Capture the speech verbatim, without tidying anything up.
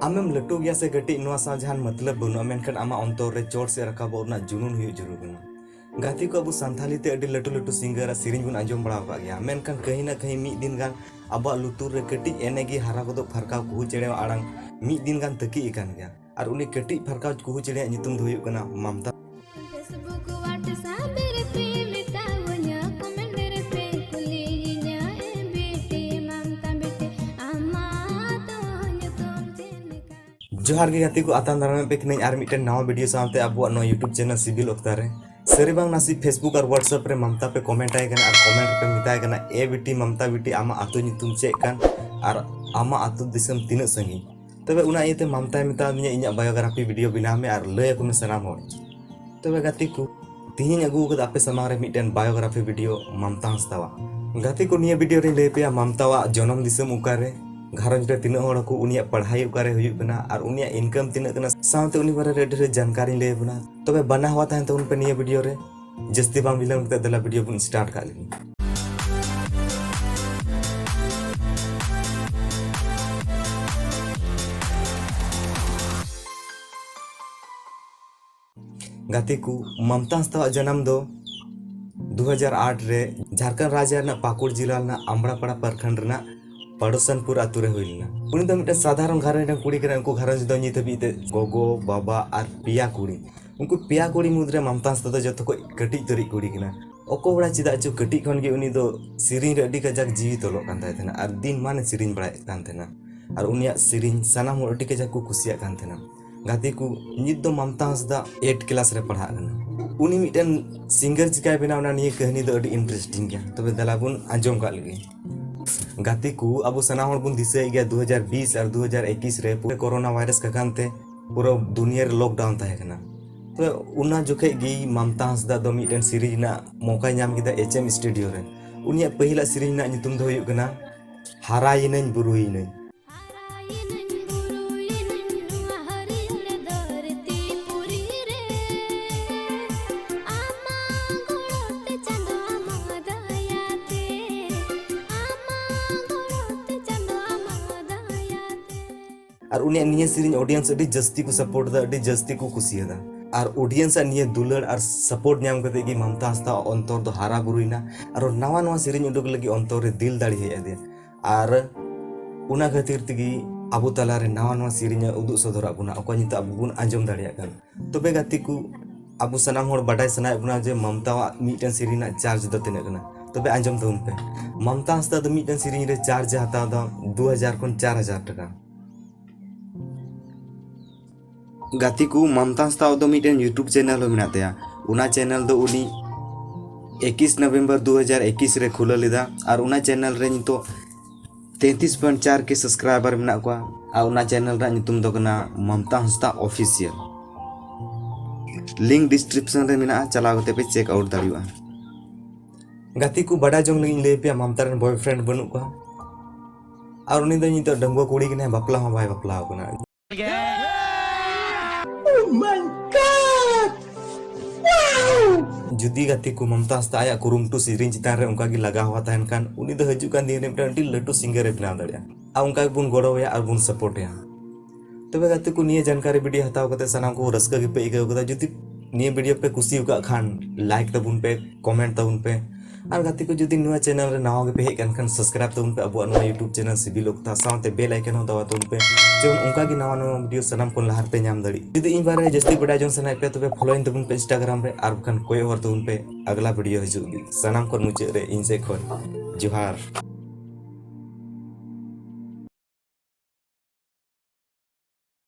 ᱟᱢᱮᱢ ᱞᱟᱹᱴᱩ ᱜᱮᱭᱟ ᱥᱮ ᱠᱟᱹᱴᱤᱡ, ᱱᱚᱣᱟ ᱥᱟᱶ ᱡᱟᱦᱟᱱ ᱢᱚᱛᱞᱚᱵ ᱵᱟᱹᱱᱩᱜᱼᱟ, ᱢᱮᱱᱠᱷᱟᱱ ᱟᱢᱟᱜ ᱚᱱᱛᱚᱨ ᱨᱮ ᱪᱚᱴ ᱥᱮᱫ ᱨᱟᱠᱟᱵᱚᱜ ᱨᱮᱱᱟᱜ ᱡᱩᱱᱩᱱ ᱦᱩᱭᱩᱜ ᱡᱟᱹᱨᱩᱲ ᱠᱟᱱᱟ᱾ ᱜᱟᱛᱮ ᱠᱚ, ᱟᱵᱚ ᱥᱟᱱᱛᱷᱟᱞᱤ ᱛᱮ ᱟᱹᱰᱤ ᱞᱟᱹᱴᱩ ᱞᱟᱹᱴᱩ ᱥᱤᱝᱜᱟᱨ ᱟᱜ ᱥᱮᱨᱮᱧ ᱵᱚᱱ ᱟᱸᱡᱚᱢ ᱵᱟᱲᱟ ᱟᱠᱟᱫ ᱜᱮᱭᱟ, ᱢᱮᱱᱠᱷᱟᱱ ᱠᱟᱹᱦᱤ ᱱᱟ ᱠᱟᱹᱦᱤ ᱢᱤᱫ ᱫᱤᱱ ᱜᱟᱱ ᱟᱵᱚᱣᱟᱜ ᱞᱩᱛᱩᱨ ᱨᱮ ᱠᱟᱹᱴᱤᱡ ᱮᱱᱮ ᱜᱮ ᱦᱟᱨᱟ ᱜᱚᱫᱚᱜ ᱯᱷᱟᱨᱠᱟᱣ ᱠᱩᱦᱩ ᱪᱮᱬᱮᱣᱟᱜ ᱟᱲᱟᱝ ᱢᱤᱫ ᱫᱤᱱ ᱜᱟᱱ ᱛᱟᱹᱠᱤᱡ ᱟᱠᱟᱱ ᱜᱮᱭᱟ᱾ ᱟᱨ ᱩᱱᱤ ᱠᱟᱹᱴᱤᱡ ᱯᱷᱟᱨᱠᱟᱣ ᱠᱩᱦᱩ ᱪᱮᱬᱮᱭᱟᱜ ᱧᱩᱛᱩᱢ ᱫᱚ ᱦᱩᱭᱩᱜ ᱠᱟᱱᱟ ᱢᱟᱢᱛᱟ᱾ Facebook WhatsApp ᱨᱮᱯᱮ ᱢᱮᱛᱟᱣᱟᱹᱧᱟ, comment ᱨᱮᱯᱮ ᱠᱩᱞᱤᱭᱤᱧᱟ, ᱮ ᱵᱤᱴᱤ ᱢᱟᱢᱛᱟ ᱵᱤᱴᱤ, ᱟᱢᱟᱜ ᱫᱚ ᱧᱩᱛᱩᱢ ᱪᱮᱫ ᱞᱮᱠᱟ? ᱡᱚᱦᱟᱨ ᱜᱮ ᱜᱟᱛᱮ ᱠᱚ, ᱟᱛᱟᱝ ᱫᱟᱨᱟᱢᱮᱫ ᱯᱮ ᱠᱟᱹᱱᱟᱹᱧ ᱟᱨ ᱢᱤᱫᱴᱮᱱ ᱱᱟᱣᱟ video ᱥᱟᱶᱛᱮ ᱟᱵᱚᱣᱟᱜ ᱱᱚᱣᱟ YouTube channel ᱥᱤᱵᱤᱞ ᱚᱠᱛᱟ ᱨᱮ᱾ ᱥᱟᱹᱨᱤ ᱵᱟᱝ ᱱᱟᱥᱮ Facebook ᱟᱨ WhatsApp ᱨᱮ ᱢᱟᱢᱛᱟ ᱯᱮ comment ᱟᱭ ᱠᱟᱱᱟ ᱟᱨ comment ᱨᱮᱯᱮ ᱢᱮᱛᱟᱭ ᱠᱟᱱᱟ, "ᱮ ᱵᱤᱴᱤ ᱢᱟᱢᱛᱟ ᱵᱤᱴᱤ, ᱟᱢᱟᱜ ᱟᱹᱛᱩ ᱧᱩᱛᱩᱢ ᱪᱮᱫ ᱠᱟᱱ ᱟᱨ ᱟᱢᱟᱜ ᱟᱹᱛᱩ ᱫᱤᱥᱚᱢ ᱛᱤᱱᱟᱹᱜ ᱥᱟᱺᱜᱤᱧ?" ᱛᱚᱵᱮ ᱚᱱᱟ ᱤᱭᱟᱹᱛᱮ ᱢᱟᱢᱛᱟᱭ ᱢᱮᱛᱟᱣ ᱫᱤᱧᱟ, "ᱤᱧᱟᱹᱜ biography video ᱵᱮᱱᱟᱣ ᱢᱮ ᱟᱨ ᱞᱟᱹᱭ ᱟᱠᱚ ᱢᱮ ᱥᱟᱱᱟᱢ ᱦᱚᱲ᱾" ᱛᱚᱵᱮ ᱜᱟᱛᱮ ᱠᱚ, ᱛᱤᱦᱤᱧ ᱟᱹᱜᱩ ᱟᱠᱟᱫᱟ ᱟᱯᱮ ᱥᱟᱢᱟᱝ ᱨᱮ ᱢᱤᱫᱴᱮᱱ biography video ᱢᱟᱢᱛᱟ ᱦᱟᱸᱥᱫᱟᱣᱟᱜ᱾ ᱜᱟᱛᱮ ᱠᱚ, ᱱᱤᱭᱟᱹ video ᱨᱮᱧ ᱞᱟᱹᱭ ᱟᱯᱮᱭᱟ ᱢᱟᱢᱛᱟᱣᱟᱜ ᱡᱚᱱᱚᱢ ᱫᱤᱥᱚᱢ ᱚᱠᱟᱨᱮ, ᱜᱷᱟᱨᱚᱸᱡᱽ ᱨᱮ ᱛᱤᱱᱟᱹᱜ ᱦᱚᱲ ᱟᱠᱚ, ᱩᱱᱤᱭᱟᱜ ᱯᱟᱲᱦᱟᱭ ᱚᱠᱟᱨᱮ ᱦᱩᱭᱩᱜ ᱠᱟᱱᱟ ᱟᱨ ᱩᱱᱤᱭᱟᱜ income ᱛᱤᱱᱟᱹᱜ ᱠᱟᱱᱟ, ᱥᱟᱶᱛᱮ ᱩᱱᱤ ᱵᱟᱨᱮ ᱨᱮ ᱟᱹᱰᱤ ᱰᱷᱮᱨ ᱡᱟᱱᱠᱟᱨᱤᱧ ᱞᱟᱹᱭ ᱟᱵᱚᱱᱟ᱾ ᱛᱚᱵᱮ ᱵᱟᱱᱟ ᱦᱟᱣᱟ ᱛᱟᱦᱮᱱ ᱛᱟᱵᱚᱱ ᱯᱮ ᱱᱤᱭᱟᱹ video ᱨᱮ᱾ ᱡᱟᱹᱥᱛᱤ ᱵᱟᱝ ᱵᱤᱞᱚᱢ ᱠᱟᱛᱮ ᱫᱮᱞᱟ video ᱵᱚᱱ start ᱠᱟᱜ ᱞᱮᱜᱮ᱾ ᱜᱟᱛᱮ ᱠᱚ, ᱢᱚᱢᱛᱟ ᱦᱟᱸᱥᱫᱟᱣᱟᱜ ᱡᱟᱱᱟᱢ ᱫᱚ ᱫᱩ ᱦᱟᱡᱟᱨ ᱟᱴ ᱨᱮ ᱡᱷᱟᱲᱠᱷᱚᱸᱰ ᱨᱟᱡᱽ ᱨᱮᱱᱟᱜ ᱯᱟᱹᱠᱩᱲ ᱡᱮᱞᱟ ᱨᱮᱱᱟᱜ ᱟᱢᱲᱟᱯᱟᱲᱟ ᱯᱨᱚᱠᱷᱚᱸᱰ ᱨᱮᱱᱟᱜ ᱯᱟᱰᱚᱥᱟᱱᱯᱩᱨ ᱟᱛᱳ ᱨᱮ ᱦᱩᱭ ᱞᱮᱱᱟ᱾ ᱩᱱᱤ ᱫᱚ ᱢᱤᱫᱴᱮᱱ ᱥᱟᱫᱷᱟᱨᱚᱱ ᱜᱷᱟᱨᱚᱸᱡᱽ ᱨᱮᱱ ᱠᱩᱲᱤ ᱠᱟᱱᱟᱭ᱾ ᱩᱱᱠᱩ ᱜᱷᱟᱨᱚᱸᱡᱽ ᱫᱚ ᱱᱤᱛ ᱦᱟᱹᱵᱤᱡ ᱛᱮ ᱜᱚᱜᱚ, ᱵᱟᱵᱟ ᱟᱨ ᱯᱮᱭᱟ ᱠᱩᱲᱤ᱾ ᱩᱱᱠᱩ ᱯᱮᱭᱟ ᱠᱩᱲᱤ ᱢᱩᱫᱽᱨᱮ ᱢᱚᱢᱛᱟ ᱦᱟᱸᱥᱫᱟ ᱫᱚ ᱡᱚᱛᱚ ᱠᱷᱚᱱ ᱠᱟᱹᱴᱤᱡ ᱩᱛᱟᱹᱨᱤᱡ ᱠᱩᱲᱤ ᱠᱟᱱᱟ᱾ ᱚᱠᱚᱭ ᱵᱟᱲᱟᱭ ᱪᱮᱫᱟᱜ ᱪᱚ ᱠᱟᱹᱴᱤᱡ ᱠᱷᱚᱱ ᱜᱮ ᱩᱱᱤ ᱫᱚ ᱥᱮᱨᱮᱧ ᱨᱮ ᱟᱹᱰᱤ ᱠᱟᱡᱟᱠ ᱡᱤᱣᱤ ᱛᱚᱞᱚᱜ ᱠᱟᱱ ᱛᱟᱭ ᱛᱟᱦᱮᱱᱟ ᱟᱨ ᱫᱤᱱ ᱢᱟᱱᱮ ᱥᱮᱨᱮᱧ ᱵᱟᱲᱟᱭᱮᱫ ᱠᱟᱱ ᱛᱟᱦᱮᱱᱟ᱾ ᱟᱨ ᱩᱱᱤᱭᱟᱜ ᱥᱮᱨᱮᱧ ᱥᱟᱱᱟᱢ ᱦᱚᱲ ᱟᱹᱰᱤ ᱠᱟᱡᱟᱠ ᱠᱚ ᱠᱩᱥᱤᱭᱟᱜ ᱠᱟᱱ ᱛᱟᱦᱮᱱᱟ᱾ ᱜᱟᱛᱮ ᱠᱚ, ᱱᱤᱛ ᱫᱚ ᱢᱚᱢᱛᱟ ᱦᱟᱸᱥᱫᱟ eight class ᱨᱮ ᱯᱟᱲᱦᱟᱜ ᱠᱟᱱᱟ᱾ ᱩᱱᱤ ᱢᱤᱫᱴᱮᱱ singer ᱪᱤᱠᱟᱭ ᱵᱮᱱᱟᱣ ᱮᱱᱟ, ᱱᱤᱭᱟᱹ ᱠᱟᱹᱦᱱᱤ ᱫᱚ ᱟᱹᱰᱤ interesting ᱜᱮᱭᱟ᱾ ᱛᱚᱵᱮ ᱫᱮᱞᱟ ᱵᱚᱱ ᱟᱸᱡᱚᱢ ᱠᱟᱜ ᱞᱮᱜᱮ᱾ ᱜᱟᱛᱮ ᱠᱚ, ᱟᱵᱚ ᱥᱟᱱᱟᱢ ᱦᱚᱲ ᱵᱚᱱ ᱫᱤᱥᱟᱹᱭᱮᱫ ᱜᱮᱭᱟ, ᱫᱩ ᱦᱟᱡᱟᱨ ᱵᱤᱥ ᱟᱨ ᱫᱩ ᱦᱟᱡᱟᱨ ᱮᱠᱩᱥ ᱨᱮ ᱯᱩᱨᱟᱹ corona virus ᱠᱟᱠᱷᱟᱱ ᱛᱮ ᱯᱩᱨᱟᱹ ᱫᱩᱱᱤᱭᱟᱹ ᱨᱮ lockdown ᱛᱟᱦᱮᱸ ᱠᱟᱱᱟ᱾ ᱛᱚ, ᱚᱱᱟ ᱡᱚᱠᱷᱮᱡ ᱜᱮ ᱢᱚᱢᱛᱟ ᱦᱟᱸᱥᱫᱟ ᱫᱚ ᱢᱤᱫᱴᱮᱱ ᱥᱮᱨᱮᱧ ᱨᱮᱱᱟᱜ ᱢᱚᱠᱟᱭ ᱧᱟᱢ ᱠᱮᱫᱟ ᱮᱪ ᱮᱢ studio ᱨᱮ᱾ ᱩᱱᱤᱭᱟᱜ ᱯᱟᱹᱦᱤᱞᱟᱜ ᱥᱮᱨᱮᱧ ᱨᱮᱱᱟᱜ ᱧᱩᱛᱩᱢ ᱫᱚ ᱦᱩᱭᱩᱜ ᱠᱟᱱᱟ ᱦᱟᱨᱟᱭᱮᱱᱟᱹᱧ ᱵᱩᱨᱩᱭᱮᱱᱟᱹᱧ᱾ ᱦᱟᱨᱟᱭᱮᱱᱟᱹᱧ ᱵᱩᱨᱩᱭᱮᱱᱟᱹᱧ ᱱᱚᱣᱟ ᱦᱟᱹᱨᱭᱟᱹᱲ ᱫᱷᱟᱹᱨᱛᱤ ᱯᱩᱨᱤ ᱨᱮ, ᱟᱢᱟᱜ ᱜᱚᱲᱚ ᱛᱮ ᱪᱟᱸᱫᱚ ᱟᱢᱟᱜ ᱫᱟᱭᱟ ᱛᱮ, ᱟᱢᱟᱜ ᱜᱚᱲᱚ ᱛᱮ ᱪᱟᱸᱫᱚ ᱟᱢᱟᱜ ᱫᱟᱭᱟ ᱛᱮ᱾ ᱟᱨ ᱩᱱᱤᱭᱟᱜ ᱱᱤᱭᱟᱹ ᱥᱮᱨᱮᱧ audience ᱟᱹᱰᱤ ᱡᱟᱹᱥᱛᱤ ᱠᱚ support ᱮᱫᱟ, ᱟᱹᱰᱤ ᱡᱟᱹᱥᱛᱤ ᱠᱚ ᱠᱩᱥᱤᱭᱟᱫᱟ᱾ ᱟᱨ audience ᱟᱜ ᱱᱤᱭᱟᱹ ᱫᱩᱞᱟᱹᱲ ᱟᱨ support ᱧᱟᱢ ᱠᱟᱛᱮ ᱜᱮ ᱢᱚᱢᱛᱟ ᱦᱟᱸᱥᱫᱟ ᱟᱜ ᱚᱱᱛᱚᱨ ᱫᱚ ᱦᱟᱨᱟ ᱵᱩᱨᱩᱭᱮᱱᱟ᱾ ᱟᱨᱚ ᱱᱟᱣᱟ ᱱᱟᱣᱟ ᱥᱮᱨᱮᱧ ᱩᱰᱩᱠ ᱞᱟᱹᱜᱤᱫ ᱚᱱᱛᱚᱨ ᱨᱮ ᱫᱤᱞ ᱫᱟᱲᱮ ᱦᱮᱡ ᱟᱫᱮᱭᱟ᱾ ᱟᱨ ᱚᱱᱟ ᱠᱷᱟᱹᱛᱤᱨ ᱛᱮᱜᱮ ᱟᱵᱚ ᱛᱟᱞᱟᱨᱮ ᱱᱟᱣᱟ ᱱᱟᱣᱟ ᱥᱮᱨᱮᱧ ᱮ ᱩᱫᱩᱜ ᱥᱚᱫᱚᱨᱟᱜ ᱵᱚᱱᱟ, ᱚᱠᱚᱭ ᱱᱤᱛᱚᱜ ᱟᱵᱚ ᱵᱚᱱ ᱟᱸᱡᱚᱢ ᱫᱟᱲᱮᱭᱟᱜ ᱠᱟᱱᱟ᱾ ᱛᱚᱵᱮ ᱜᱟᱛᱮ ᱠᱚ, ᱟᱵᱚ ᱥᱟᱱᱟᱢ ᱦᱚᱲ ᱵᱟᱰᱟᱭ ᱥᱟᱱᱟᱭᱮᱫ ᱵᱚᱱᱟ ᱡᱮ ᱢᱚᱢᱛᱟᱣᱟᱜ ᱢᱤᱫᱴᱮᱱ ᱥᱮᱨᱮᱧ ᱨᱮᱱᱟᱜ charge ᱫᱚ ᱛᱤᱱᱟᱹᱜ ᱠᱟᱱᱟ᱾ ᱛᱚᱵᱮ ᱟᱸᱡᱚᱢ ᱛᱟᱵᱚᱱ ᱯᱮ, ᱢᱚᱢᱛᱟ ᱦᱟᱸᱥᱫᱟ ᱫᱚ ᱢᱤᱫᱴᱮᱱ ᱥᱮᱨᱮᱧ ᱨᱮ charge ᱮ ᱦᱟᱛᱟᱣ ᱮᱫᱟ ᱫᱩ ᱦᱟᱡᱟᱨ ᱠᱷᱚᱱ ᱪᱟᱨ ᱦᱟᱡᱟᱨ ᱴᱟᱠᱟ᱾ ᱜᱟᱛᱮ ᱠᱚ, ᱢᱚᱢᱛᱟ ᱦᱟᱸᱥᱫᱟ ᱫᱚ ᱢᱤᱫᱴᱮᱱ YouTube channel ᱦᱚᱸ ᱢᱮᱱᱟᱜ ᱛᱟᱭᱟ᱾ ᱚᱱᱟ channel ᱫᱚ ᱩᱱᱤ ᱮᱠᱤᱥ ᱱᱚᱵᱷᱮᱢᱵᱚᱨ ᱫᱩ ᱦᱟᱡᱟᱨ ᱮᱠᱤᱥ ᱨᱮ ᱠᱷᱩᱞᱟᱹᱣ ᱞᱮᱫᱟ᱾ ᱟᱨ ᱚᱱᱟ channel ᱨᱮ ᱱᱤᱛᱚᱜ ᱛᱮᱛᱨᱤᱥ point ᱪᱟᱨ ᱠᱮ subscriber ᱢᱮᱱᱟᱜ ᱠᱚᱣᱟ᱾ ᱟᱨ ᱚᱱᱟ channel ᱨᱮᱱᱟᱜ ᱧᱩᱛᱩᱢ ᱫᱚ ᱠᱟᱱᱟ ᱢᱚᱢᱛᱟ ᱦᱟᱸᱥᱫᱟ Official᱾ Link description ᱨᱮ ᱢᱮᱱᱟᱜᱼᱟ, ᱪᱟᱞᱟᱣ ᱠᱟᱛᱮ ᱯᱮ check out ᱫᱟᱲᱮᱭᱟᱜᱼᱟ᱾ ᱜᱟᱛᱮ ᱠᱚ, ᱵᱟᱰᱟᱭ ᱡᱚᱝ ᱞᱟᱹᱜᱤᱫ ᱤᱧ ᱞᱟᱹᱭ ᱟᱯᱮᱭᱟ, ᱢᱚᱢᱛᱟ ᱨᱮᱱ boyfriend ᱵᱟᱹᱱᱩᱜ ᱠᱚᱣᱟ᱾ ᱟᱨ ᱩᱱᱤ ᱫᱚ ᱱᱤᱛᱚᱜ ᱰᱟᱺᱜᱩᱣᱟᱹ ᱠᱩᱲᱤ ᱠᱟᱱᱟᱭ, ᱵᱟᱯᱞᱟ ᱦᱚᱸ ᱵᱟᱭ ᱵᱟᱯᱞᱟ ᱟᱠᱟᱱᱟ᱾ Oh my God! Wow! ᱡᱩᱫᱤ ᱜᱟᱛᱮ ᱠᱚ ᱢᱚᱢᱛᱟ ᱦᱟᱸᱥᱫᱟ ᱟᱭᱟᱜ ᱠᱩᱨᱩᱢᱩᱴᱩ ᱥᱮᱨᱮᱧ ᱪᱮᱛᱟᱱ ᱨᱮ ᱚᱱᱠᱟ ᱜᱮ ᱞᱟᱜᱟᱣ ᱦᱚᱣᱟ ᱛᱟᱦᱮᱱ ᱠᱷᱟᱱ, ᱩᱱᱤ ᱫᱚ ᱦᱤᱡᱩᱜ ᱠᱟᱱ ᱫᱤᱱ ᱨᱮ ᱢᱤᱫᱴᱟᱝ ᱟᱹᱰᱤ ᱞᱟᱹᱴᱩ singer ᱮ ᱵᱮᱱᱟᱣ ᱫᱟᱲᱮᱭᱟᱜᱼᱟ᱾ ᱟᱨ ᱚᱱᱠᱟ ᱜᱮᱵᱚᱱ ᱜᱚᱲᱚ ᱟᱭᱟ ᱟᱨ ᱵᱚᱱ support ᱮᱭᱟ᱾ ᱛᱚᱵᱮ ᱜᱟᱛᱮ ᱠᱚ, ᱱᱤᱭᱟᱹ ᱡᱟᱱᱠᱟᱨᱤ video ᱦᱟᱛᱟᱣ ᱠᱟᱛᱮ ᱥᱟᱱᱟᱢ ᱠᱚ ᱨᱟᱹᱥᱠᱟᱹ ᱜᱮᱯᱮ ᱟᱹᱭᱠᱟᱹᱣ ᱠᱟᱫᱟ᱾ ᱡᱩᱫᱤ ᱱᱤᱭᱟᱹ video ᱯᱮ ᱠᱩᱥᱤ ᱟᱠᱟᱫ ᱠᱷᱟᱱ, like ᱛᱟᱵᱚᱱ ᱯᱮ, comment ᱛᱟᱵᱚᱱ ᱯᱮ᱾ ᱟᱨ ᱜᱟᱛᱮ ᱠᱚ, ᱡᱩᱫᱤ ᱱᱚᱣᱟ channel ᱨᱮ ᱱᱟᱣᱟ ᱜᱮᱯᱮ ᱦᱮᱡ ᱠᱟᱱ ᱠᱷᱟᱱ, subscribe ᱛᱟᱵᱚᱱ ᱯᱮ ᱟᱵᱚᱣᱟᱜ ᱱᱚᱣᱟ YouTube channel ᱥᱤᱵᱤᱞ ᱚᱠᱛᱟ, ᱥᱟᱶᱛᱮ bell icon ᱦᱚᱸ ᱫᱟᱵᱟᱣ ᱛᱟᱵᱚᱱ ᱯᱮ, ᱡᱮᱢᱚᱱ ᱚᱱᱠᱟ ᱜᱮ ᱱᱟᱣᱟ ᱱᱟᱣᱟ video ᱥᱟᱱᱟᱢ ᱠᱷᱚᱱ ᱞᱟᱦᱟ ᱨᱮᱯᱮ ᱧᱟᱢ ᱫᱟᱲᱮᱜ᱾ ᱡᱩᱫᱤ ᱤᱧ ᱵᱟᱨᱮ ᱡᱟᱹᱥᱛᱤ ᱵᱟᱰᱟᱭ ᱡᱚᱝ ᱥᱟᱱᱟᱭᱮᱫ ᱯᱮᱭᱟ, ᱛᱚᱵᱮ following ᱛᱟᱵᱚᱱ ᱯᱮ Instagram ᱨᱮ, ᱟᱨ ᱵᱟᱠᱷᱟᱱ ᱠᱚᱭᱚᱜ ᱦᱚᱨ ᱛᱟᱵᱚᱱ ᱯᱮ ᱟᱜᱽᱞᱟ video ᱦᱤᱡᱩᱜ ᱞᱟᱹᱜᱤᱫ᱾ ᱥᱟᱱᱟᱢ ᱠᱷᱚᱱ ᱢᱩᱪᱟᱹᱫ ᱨᱮ ᱤᱧ ᱥᱮᱫ ᱠᱷᱚᱱ ᱡᱚᱦᱟᱨ᱾